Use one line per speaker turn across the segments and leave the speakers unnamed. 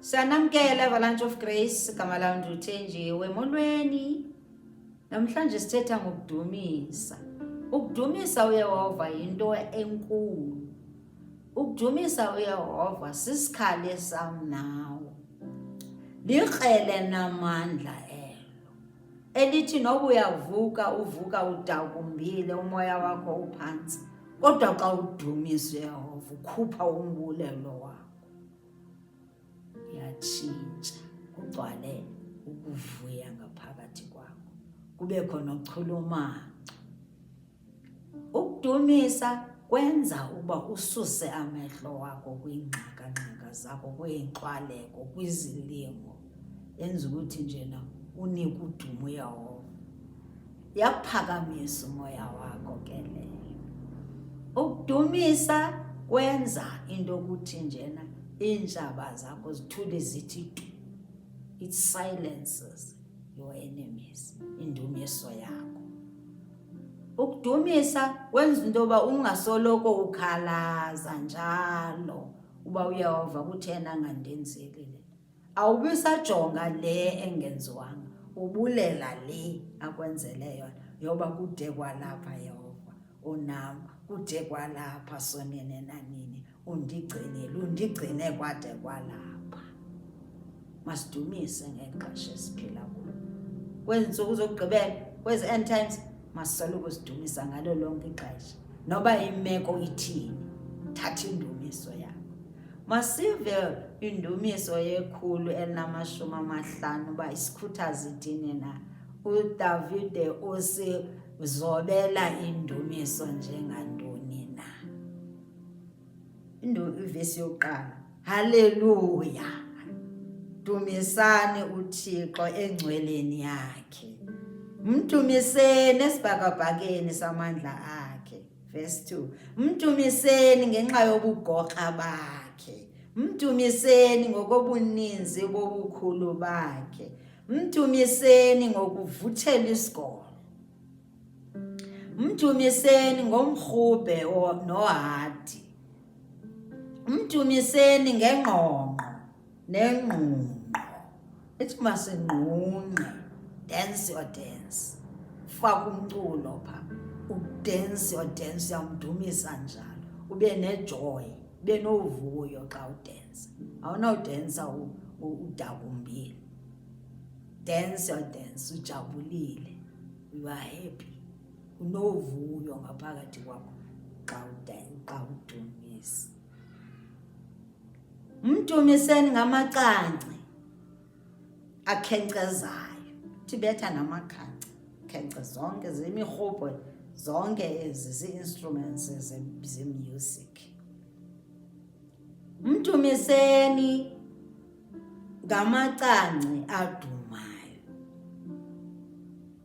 Siyanamkela Avalanche of Grace, igama lam ndiwuthenjiwe. Molweni. Namhlanje sithetha ngokudumisa. Ukudumisa uYehova yinto enkulu. Ukudumisa uYehova sisikhali sam nawe. Likrele namandla elo. Elithi noba uyavuka uvuka udakumbile umoya wakho uphantsi. Kodwa xa udumisa uYehova ukhupha umbulelo wakho. Uyatshintsha kugcwale ukuvuya ngaphakathi kwakho. Kubekho nochulumanco. Ukudumisa kwenza uba ususe amehlo wakho kwiingxakangxaka zakho, kwiinkxwaleko, kwizilingo. Yenza ukuthi njena unike udumo uYehova. Yaphakamisa umoya wakho ke leyo. Ukudumisa kwenza into yokuthi njena iintshaba zakho zithule zithi tu. It silences your enemies, indumiso yakho. Ukudumisa kwenza into yoba ungasoloko ukhalaza njalo uba uYehova kutheni angandenzeli le. Awubi sajonga le engenziwanga, ubulela le akwenzele yona yoba kude kwalapha Yehova unam, kude kwalapha sonene nanini undigcinile, undigcine kwade kwalapha. Masidumise ngexesha esiphila kulo. Kwezi ntsuku zokugqibela, kwezi end times, masisoloko sidumisa ngalo lonke ixesha. Noba imeko ithini, thatha indumiso yakho. Masive indumiso ye-150 uba isikhuthaza ithini na. UDavide usizobela indumiso njengantoni na. Ivesi yokuqala. Haleluya. Dumisani uThixo engcweleni yakhe. Mdumiseni esibhakabhakeni samandla akhe. Verse 2. Mdumiseni ngenxa yobugokra bakhe. Mdumiseni ngokobuninzi bobukhulu bakhe. Mdumiseni ngokuvuthela isigolo. Mdumiseni ngomrhubhe nohadi. Mdumiseni ngengqongqo nengqungqo. Ithi masingqungqe, dance your dance. Faka umculo pha, udance your dance, uyamdumisa njalo. Ube nejoy, ube novuyo xa udensa. Awunawudensa udakumbile. Dance your dance ujabulile. You are happy. Unovuyo ngaphakathi kwakho xa xa udumisa. Mdumiseni ngamacangci akhenkcezayo. Thibetha namakhanci, khence zonke zimirhubho zonke ezi zii-instruments ze-music. Mdumiseni ngamacangci adumayo.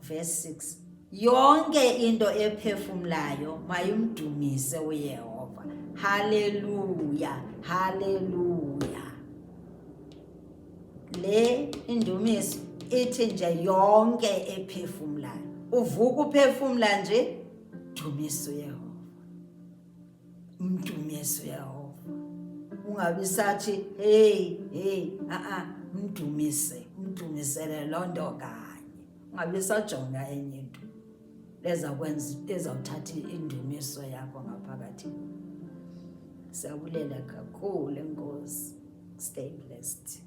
Verse 6. Yonke into ephefumlayo mayimdumise uYehova. Haleluya, haleluya. Le indumiso ithi nje yonke ephefumlayo. Uvuka uphefumla nje, dumisa uYehova. Mdumise uYehova. Ungabi sathi hey hey a mdumise, mdumisele loo nto kanye. Ungabi sajonga enye into ezakwenza ezawuthatha indumiso yakho ngaphakathi. Siyabulela kakhulu enkosi. Stay blessed.